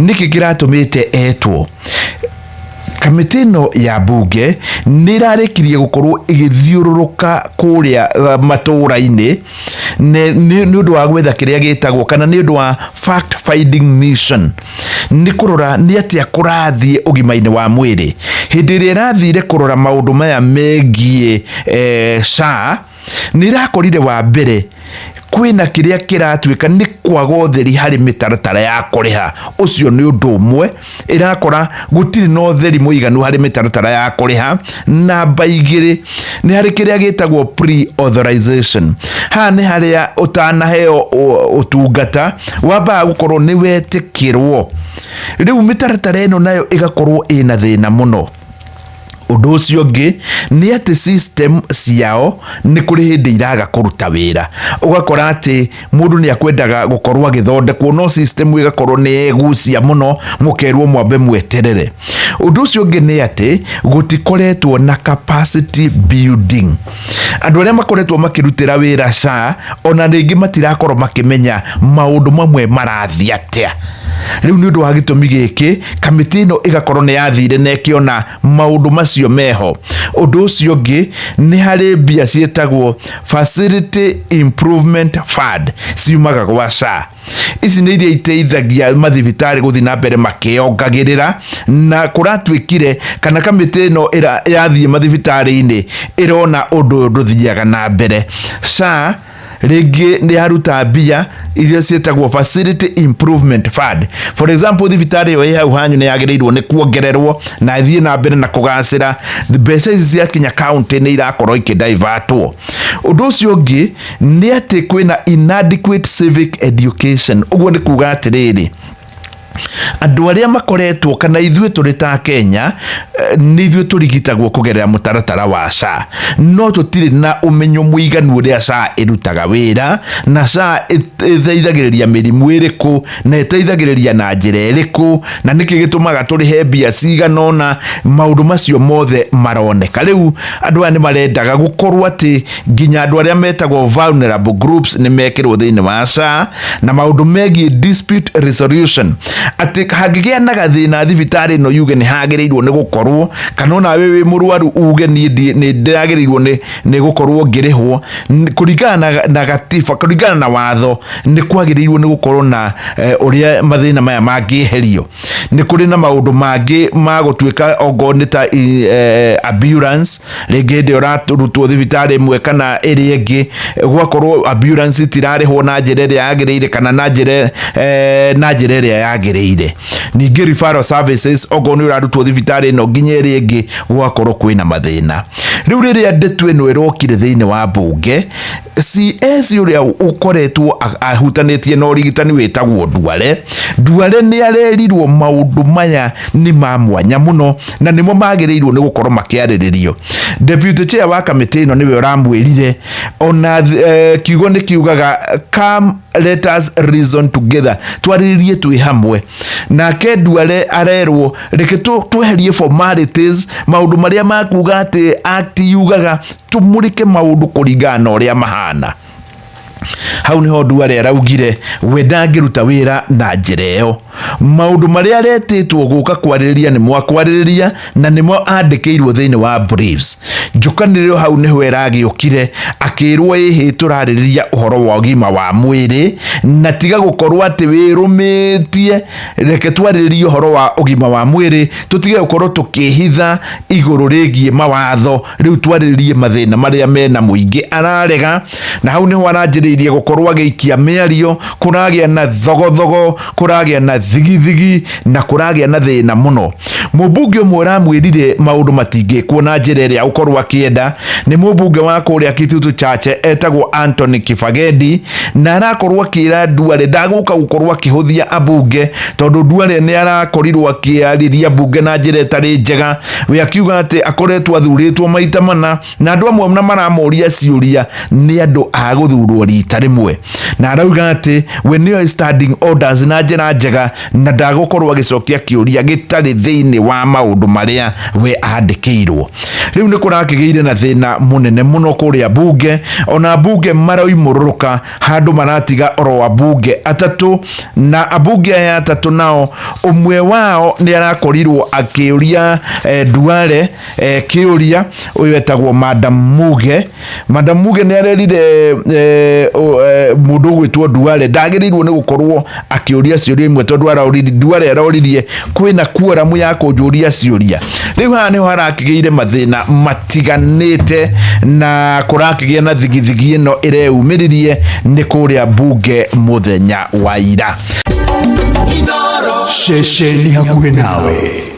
Nĩkĩ kĩratũmĩte etwo? Kamĩtĩ ĩno ya mbunge nĩ ĩrarĩkirie gũkorwo ĩgĩthiũrũrũka kũrĩa matũũra-inĩ nĩ ũndũ wa gwetha kĩrĩa gĩtagwo kana nĩ ũndũ wa fact finding mission, nĩ kũrora nĩ atĩa kũrathiĩ ũgima-inĩ wa mwĩrĩ. Hĩndĩ ĩrĩa ĩrathire kũrora maũndũ maya megiĩ SHA, nĩ ĩrakorire wa mbere kwĩna kĩrĩa kĩratuĩka nĩ kwaga ũtheri harĩ mĩtaratara ya kũrĩha. Ũcio nĩ ũndũ ũmwe ĩrakora gũtirĩ na ũtheri mũiganu harĩ mĩtaratara ya kũrĩha. Namba 2 nĩ harĩ kĩrĩa gĩtagwo pre-authorization. Haha nĩ harĩa ũtanaheo ũtungata wambaga gũkorwo nĩ wetĩkĩrwo. Rĩu mĩtaratara ĩno nayo ĩgakorwo ĩna thĩna mũno. Ũndũ ũcio ũngĩ nĩ atĩ system ciao nĩ kũrĩ hĩndĩ iraga kũruta wĩra, ũgakora atĩ mũndũ nĩ akwendaga gũkorwo agĩthondekwo no system ĩgakorwo nĩ yegucia mũno, mũkerwo mwambe mweterere. Ũndũ ũcio ũngĩ nĩ atĩ gũtikoretwo na capacity building. Andũ arĩa makoretwo makĩrutĩra wĩra SHA ona rĩngĩ matirakorwo makĩmenya maũndũ mamwe marathiĩ atĩa. Rĩu nĩ ũndũ wa gĩtũmi gĩkĩ kamĩtĩ ĩno ĩgakorwo nĩ yathire na ĩkĩona maũndũ macio meho. Ũndũ ũcio ũngĩ nĩ harĩ mbia ciĩtagwo Facility Improvement Fund ciumaga gwa SHA. Ici nĩ iria iteithagia mathibitarĩ gũthiĩ na mbere makĩongagĩrĩra, na kũratuĩkire kana kamĩtĩ ĩno yathiĩ mathibitarĩ-inĩ ĩrona ũndũ ũyũ ndũthiaga na mbere. SHA rĩngĩ nĩ yaruta mbia iria ciĩtagwo Facility Improvement Fund. For example, thibitarĩ ĩyo ĩ hau hanyu nĩ yagĩrĩirwo nĩ kuongererwo na ĩthiĩ na mbere na kũgacĩra. Mbeca ici ciakinya county nĩ irakorwo ikĩdivertwo. Ũndũ ũcio ũngĩ nĩ atĩ kwĩna inadequate civic education. Ũguo nĩ kuga atĩrĩrĩ, andũ arĩa makoretwo kana ithuĩ tũrĩ ta Kenya, nĩ ithuĩ tũrigitagwo kũgerera mũtaratara wa SHA, no tũtirĩ na ũmenyo mũiganu ũrĩa SHA ĩrutaga wĩra, na SHA ĩteithagĩrĩria mĩrimũ ĩrĩkũ, na ĩteithagĩrĩria na njĩra ĩrĩkũ, na nĩkĩ gĩtũmaga tũrĩhe mbia cigana ũna. Maũndũ macio mothe maroneka. Rĩu andũ aya nĩ marendaga gũkorwo atĩ nginya andũ arĩa metagwo vulnerable groups nĩ mekĩrwo thĩinĩ wa SHA, na maũndũ megiĩ dispute resolution, atĩ hangĩgĩa na gathĩna thibitarĩ ĩno yuge nĩ hagĩrĩirwo nĩ gũkorwo, kana onawe wĩ mũrwaru uge niĩ nĩ ndĩragĩrĩirwo nĩ gũkorwo ngĩrĩhwo kũringana na gatiba, kũringana na watho, nĩ kwagĩrĩirwo nĩ gũkorwo na ũrĩa mathĩna maya mangĩeherio. Nĩ kũrĩ na maũndũ mangĩ ma gũtuĩka ongorwo nĩ ta ambulance, rĩngĩ hĩndĩ ĩrĩa ũrarutwo thibitarĩ ĩmwe kana ĩrĩa ĩngĩ, gwakorwo ambulance itirarĩhwo na njĩra ĩrĩa yagĩrĩire kana na njĩra ĩrĩa yagĩrĩire. Ningĩ referral services, okorwo nĩ ũrarutwo thibitarĩ ĩno nginya ĩrĩa ĩngĩ, gũgakorwo kwĩna mathĩna. Rĩu rĩrĩa ndeto ĩno ĩrokire thĩinĩ wa mbunge, CS ũrĩa ũkoretwo ahutanĩtie na ũrigitani wĩtagwo Duale, Duale nĩ arerirwo maũndũ maya nĩ ma mwanya mũno na nĩmo magĩrĩirwo nĩ gũkorwo makĩarĩrĩrio. Deputy chair wa kamĩtĩ ĩno nĩwe ũramwĩrire, ona kiugo nĩ kiugaga come let us reason together, twarĩrĩrie twĩ hamwe. Nake Duale arerwo reke tweherie formalities, maũndũ marĩa makuga atĩ act yugaga, tũmũrĩke maũndũ kũringana na ũrĩa mahana. Hau niho Duale araugire we ndangĩruta wĩra na njĩra ĩyo. Maũndũ marĩa aretĩtwo gũka kwarĩrĩria nĩ mwakwarĩrĩria na nĩmo andĩkĩirwo thĩinĩ wa briefs. Njũkanĩrĩro hau nĩho ĩragĩũkire akĩrwo ĩhĩ tũrarĩrĩria ũhoro wa ũgima wa mwĩrĩ, na tiga gũkorwo atĩ wĩrũmĩtie, reke twarĩrĩrie ũhoro wa ũgima wa mwĩrĩ, tũtige gũkorwo tũkĩhitha igũrũ rĩgiĩ mawatho, rĩu twarĩrĩrie mathĩna marĩa mena mũingĩ. Ararega, na hau nĩho aranjĩrĩirie gũkorwo agĩikia mĩario, kũragĩa na thogothogo, kũragĩa na thigithigi, na kũragĩa na thĩna mũno. Mũmbunge ũmwe ũramwĩrire maũndũ matingĩkwo na njĩra ĩrĩa ũkorwo akĩenda nĩ mũmbunge wa kũrĩa Kitutu Chache etagwo Anthony Kibagendi, na arakorwo akĩra Duale ndagũka gũkorwo akĩhũthia ambunge, tondũ Duale nĩ arakorirwo akĩarĩria mbunge na njĩra ĩtarĩ njega. We akiuga atĩ akoretwo athurĩtwo maita mana na andũ amwe na maramũria ciũria nĩ andũ a gũthurwo rita rĩmwe, na arauga atĩ we nĩoĩ standing orders na njĩra njega. Na ndagũkorwo agĩcokia kĩũria gĩtarĩ thĩinĩ wa maũndũ marĩa we andĩkĩirwo. Rĩu nĩ kũrakĩgĩire na thĩna mũnene mũno kũrĩa bunge, ona mbunge maroimũrũrũka handũ maratiga oro ambunge atatũ, na ambunge aya atatũ nao ũmwe wao nĩ arakorirwo akĩũria Duale kĩũria. Ũyũ etagwo Madam Muge. Madam Muge nĩ arerire mũndũ ũgwĩtwo Duale ndagĩrĩirwo nĩ gũkorwo akĩũria ciũria imwe, tondũ aroririe, Duale aroririe, kwĩna quorum ya kũnjũria ciũria? Rĩu haha nĩho harakĩgĩire mathĩna matiganĩte na kũrakĩgĩa na thigithigi ĩno ĩreyumĩririe nĩ kũrĩa bunge mũthenya wa ira. Ceceni hakuhĩ nawe.